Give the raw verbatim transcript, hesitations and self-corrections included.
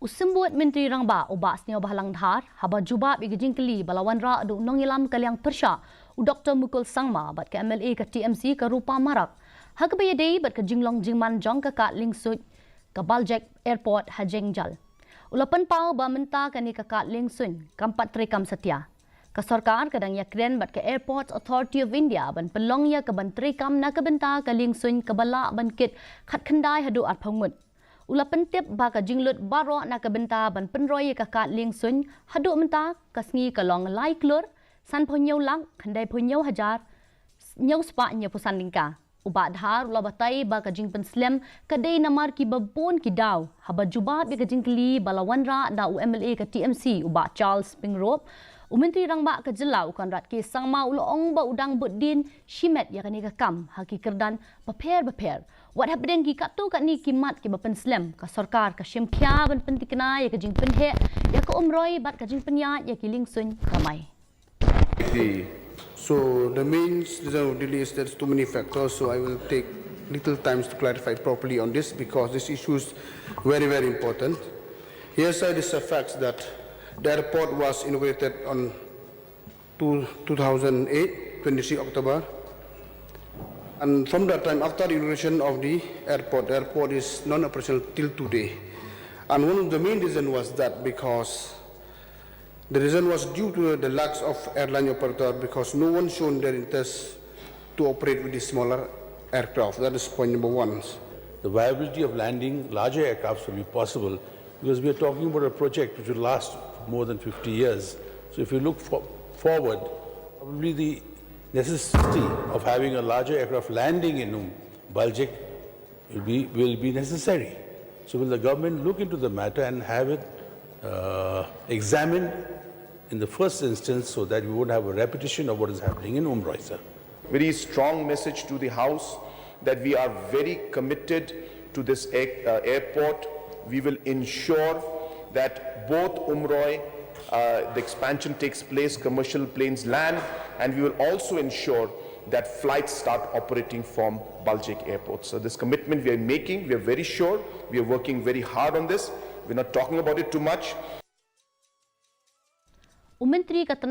U Symbud Myntri Rangbah u Bah Sniawbhalang Dhar, haba jubab ïa ka jingkylli ba la wanrah da u nongïalam ka liang pyrshah, u Doktor Mukul Sangma bad ka M L A ka T M C ka Rupa Marak, ha kaba ïadei bad ka jinglong jingman jong ka kad liengsuiñ ka Baljek Airport ha Jengjal. U la pynpaw ba mynta kane ka kad liengsuiñ kam pat treikam satia. Ka sorkar ka dang ïakren bad ka Airports Authority of India ban pynlong ïa ka ban treikam na ka bynta ka liengsuiñ kaba lah ban kit khatkhyndai haduh arphew ngut. U la pyntip ba ka jinglut baroh na ka bynta ban pynroi ïa ka kad liengsuiñ haduh mynta ka sngi ka long lai klur sanphew hynñiew lak khyndaiphew hynñiew hajar hynñiew spah hynñiewphew san tyngka. U Bah Dhar u la batai ba ka jingpynslem ka dei namar kiba bun ki daw. Haba jubab ïa ka jingkylli ba la wanrah da u M L A ka T M C u Bah Charles Pyngrope, u Myntri Rangbah ka jylla u Conrad K Sangma u la ong ba u dang bud dien shimet ïa kane ka kam ha ki kyrdan bapher bapher. Wat hapdeng ki katto katne ki mat kiba pynslem, ka sorkar ka shim khia ban pynthikna ïa ka jingpynheh ïa ka umroi bad ka jingpynïaid ïa ki liengsuiñ kamai. So the main reason of delay is there's too many factors, so I will take little times to clarify properly on this because this issue is very, very important. Hearsay is a fact that the airport was inaugurated on two, two thousand eight, twenty-three October. And from that time, after the inauguration of the airport, the airport is non-operational till today. And one of the main reason was that because the reason was due to the lack of airline operator because no one shown their interest to operate with the smaller aircraft. That is point number one. The viability of landing larger aircraft will be possible because we are talking about a project which will last more than fifty years. So if you look for, forward, probably the necessity of having a larger aircraft landing in Baljek will be, will be necessary. So will the government look into the matter and have it uh, examined in the first instance so that we won't have a repetition of what is happening in Umroi, sir? Very strong message to the House that we are very committed to this air, uh, airport. We will ensure that both Umroi, uh, the expansion takes place, commercial planes land, and we will also ensure that flights start operating from Baljek Airport. So this commitment we are making, we are very sure, we are working very hard on this. We're not talking about it too much. U Myntri ka tnat